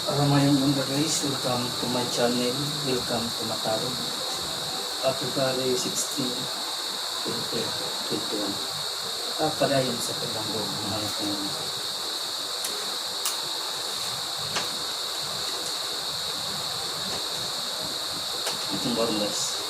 Maayong buntag, guys, welcome to my channel, welcome to Matarog. February 16, 2021. Padayon sa paglanggog ng mga ngayon. Itong barong, guys.